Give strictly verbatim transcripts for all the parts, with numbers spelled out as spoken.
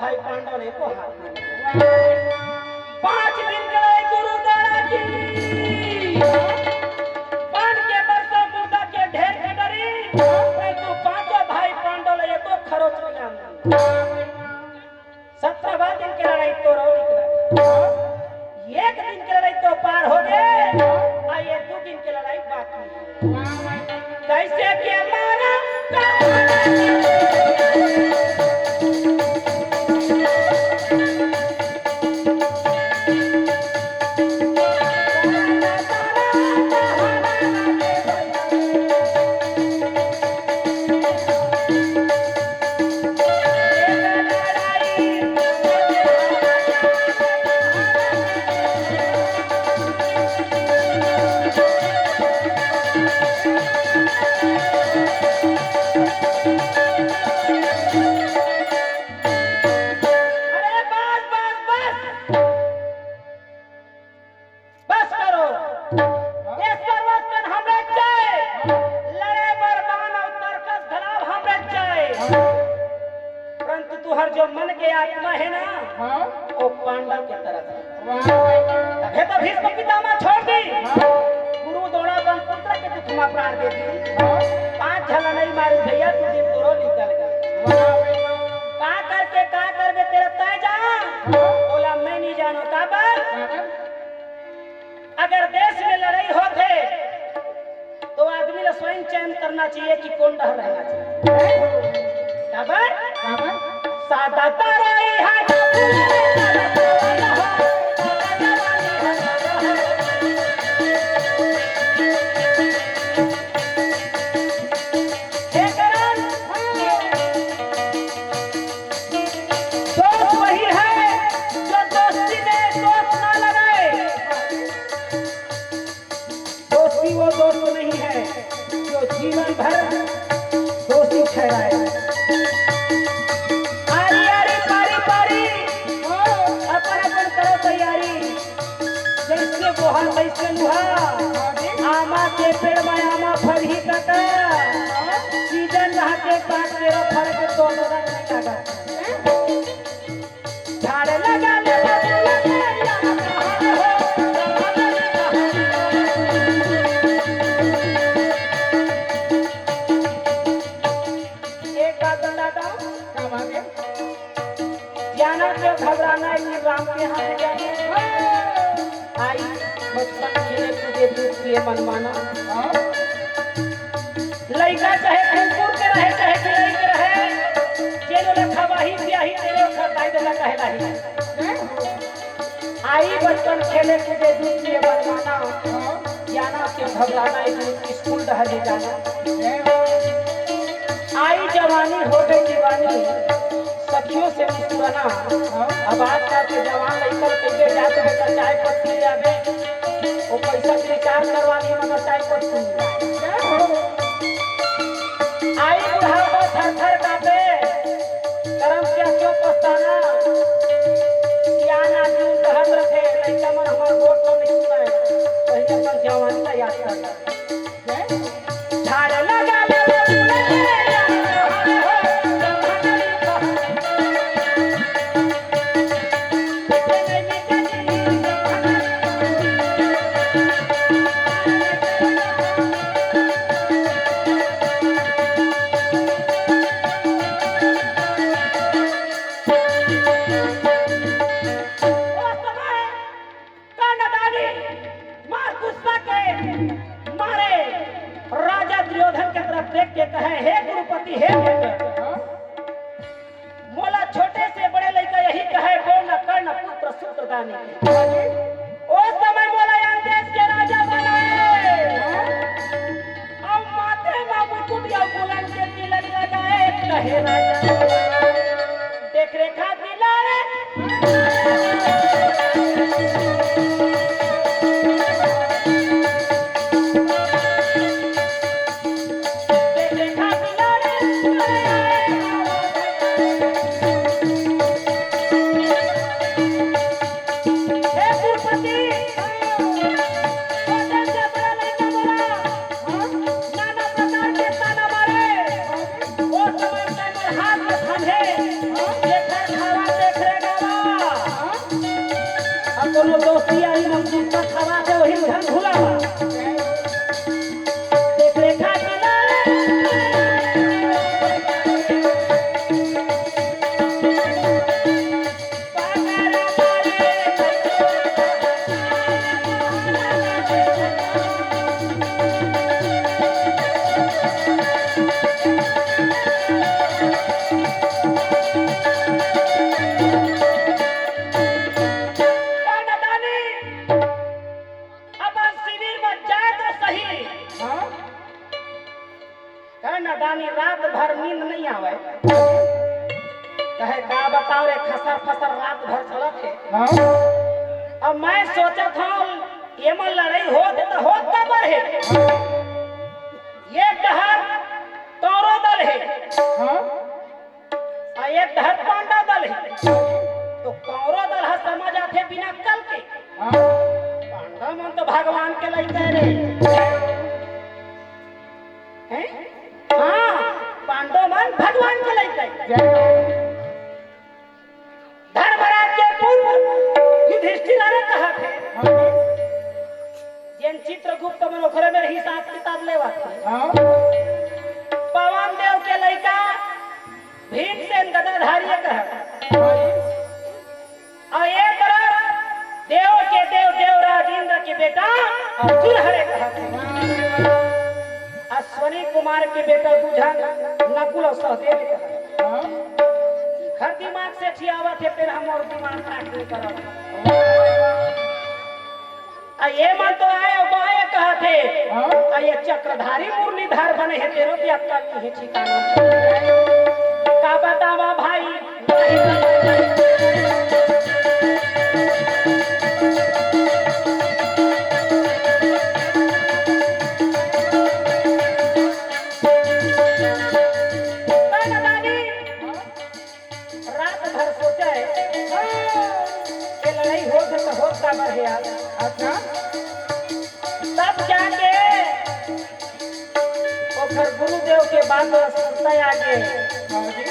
भाई पांडव ने को हाथ में। पांच दिन के लिए गुरु द्वारा की पान के बरसा मुर्दा के ढेर के डरी, परंतु पांचों भाई पांडव ने एको खरोच नहीं आंदे। सत्रह दिन के लड़ाई तो रहो निकला। एक दिन के लड़ाई तो पार हो गए, आ ये दो दिन के लड़ाई बाकी है। कैसे के मारा अरे बस, बस, बस। बस करो। ये सर्वस्व कन हमरे चाहे। लड़े बर बाण अउ तरकस घलाव हमरे चाहे। परंतु तुहर जो मन के आत्मा है ना, हाँ। वो पांडव के तरफ है। वाह, वाह, वाह। तभे तो भीष्म पितामह छोड़ दी। हाँ। गुरु द्रोण बन पुत्र के दुख में प्राण दे दी। हाँ। पांच झला नहीं मारू भैया, तू दिन तोरो निकल गए। वाह, वाह, वाह। का करके, का करबे तेरा तय जा। हाँ। बोला, मैं नहीं जानू, का बात? का बात? अगर देश में लड़ाई होथे, तो आदमी ला स्वयं चयन करना चाहिए कि कौन डहर रहना चाहिए। काबर? काबर? सादा तारा ई है। हे करण, दोस्त वही है जो दोस्ती में दोस्त ना लगाए। दोस्ती वो दोस्त नहीं है जो जीवन भर दोषी ठहराए। आरी आरी पारी पारी, अपन अपन करो तैयारी। जैसे बोहा तैसे लुहा, आमा के पेड़ में आमा फरही तक, सीजन रहा के बाद तेरा फरक तो नहीं लगा। झाड़ लगा ले बबुल के यार कहाँ हो? एक बात बता दो। का बात है? जाना क्यों घबराना है कि राम के हाथ में जाना है। आई बचपन खेले कूदे दूध पिए मनमाना। हाँ। लइका चाहे कुकुर के रहे, चाहे बिलाई के रहे, जेन ओला खवाही पियाही, तेने ओखर दाई ददा कहलाही। आई बचपन खेले कूदे दूध पिए बनवाना, जाना क्यों घबराना, एक दिन स्कूल डहर ले जाना। आई जवानी हो गई दीवानी, सखियों से मुस्कुराना। अब आजकल के जवान लइका कइसे जात हे त चाय पत्ती ले आबे, वो पैसा के रिचार्ज करवा लिए मगर चाय पत्ती। आई बुढ़ापा थर थर कांपे, करम क्या क्यों पछताना? सियान आदमी कहत रथे, लइका मन हमर गोठ ल नइ सुनय, पहिली अपन जवानी ला याद करना। झाड़ लगा ले बबुल के यार कहाँ हो? ओ समय कर्णदानी मार गुस्सा के मारे राजा दुर्योधन के तरफ देख के कहे, "हे गुरुपति, हे मित्र, मोला छोटे से बड़े लइका यही कहे, बोल न कर्ण पुत्र सूत्रदानी।" ओ समय मोला अंग देश के राजा बनाए। अउ माथे म मुकुट अउ बुलंद के तिलक लगाए, कहे राजा। देख रेखा तिलक। देख रेखा तिलक। हे कुलपति, छोटे से बड़ा लइका मोला नाना प्रकार के ताना मारे। ओ समय तैं मोर हाथ में थामे, जेकर कहे का बताओ रे, खसर फसर रात भर चलत हे। हाँ। अब मैं सोचत हूँ, ये मन लड़ाई होत हे त होत काबर हे? एक डहर कौरव दल हे, हाँ। अउ एक डहर पांडव दल हे। तो कौरव दल ह समझ आथे बिना कल के। हाँ। पांडव मन तो भगवान के लइका रे। हैं? हाँ, पांडव मन भगवान के लइका। जय। धर्मराज के पुत्र युधिष्ठिर अरे कहत हे। हाँ। जेन चित्रगुप्त मन ओखरे मेर हिसाब किताब लेवत हे। हाँ। पवन देव के लइका भीमसेन गदाधारी कहत हे। हाँ। अउ ए तरफ देव के देव देवराज इंद्र के बेटा अर्जुन हरे कहत हे। अश्विनी कुमार के बेटा दूजा नकुल अउ सहदेव कहत हे। हाँ। एखर दिमाग से ठियावत हे, तेन हमर दिमाग काट नहीं करत। आ ये मन तो आय अउ बाय कहत हे। हाँ। आ ये चक्रधारी मुरलीधर बने हे, तेरो भी अक्कल नहीं हे ठिकाना। का बतावा भाई, रात भर सोचे, ये लड़ाई होत हे त होत काबर हे यार? अच्छा। तब जाके ओखर गुरुदेव के बात ला सुरता आगे। हाँ जी।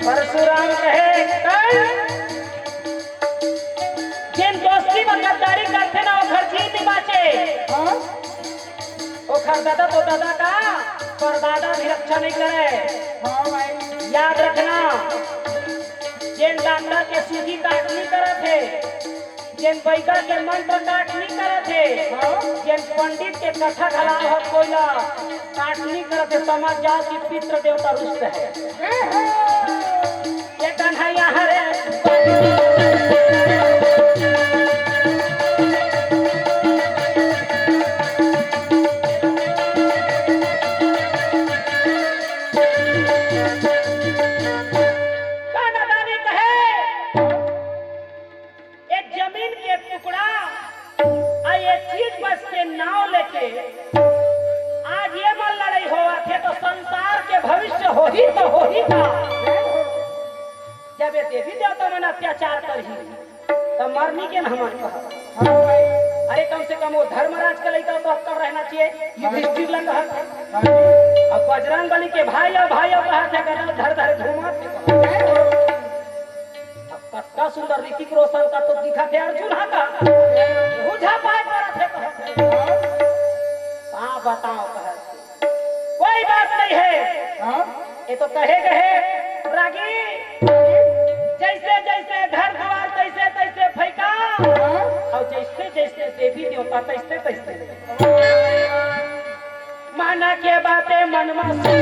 परशुराम कहे, "कल जेन दोस्ती म गद्दारी करथे ना, ओखर जीव नइ बाचे।" हाँ। ओखर ददा तो ददा का, परदादा भी रक्षा नइ करे। हाँ भाई। याद रखना, जेन डॉक्टर के सूजी काट नइ करत हे, जेन बइगा के मंत्र काट नइ करत हे, हाँ। जेन पंडित के कथा घला ह कोई ला काट नइ करत हे, समझ जाओ कि पितृ देवता रुष्ट हे। जय हो। ये कन्हैया हरे। का नादानी कहे, ये जमीन के टुकड़ा, आ ये चीज बस के नाव लेके आज ये मन लड़ाई होवत हे, तो संसार के भविष्य होही तो होही का? जब ये देवी देवता मन अत्याचार करही, त मरनी के न हमन कहत। अरे, कम से कम वो धर्मराज के लइका तो अक्कल रहना चाहिए, युधिष्ठिर ला कहत हे। अब बजरंग बली के भाई अउ भाई अउ कहत हे, गदा धर धर घूमत हे। अब कतका सुंदर ऋतिक रोशन का तो दिखत हे अर्जुन हा का। एहू झा पाए परत हे कहत हे। का बताओ कहत हे। कोई बात नहीं है। हाँ? ये तो कहे गए रागी, जैसे जैसे घर द्वार तैसे तैसे फेंका, हाँ? और जैसे जैसे देवी देवता तैसे तैसे। माना के बातें मन में सुन।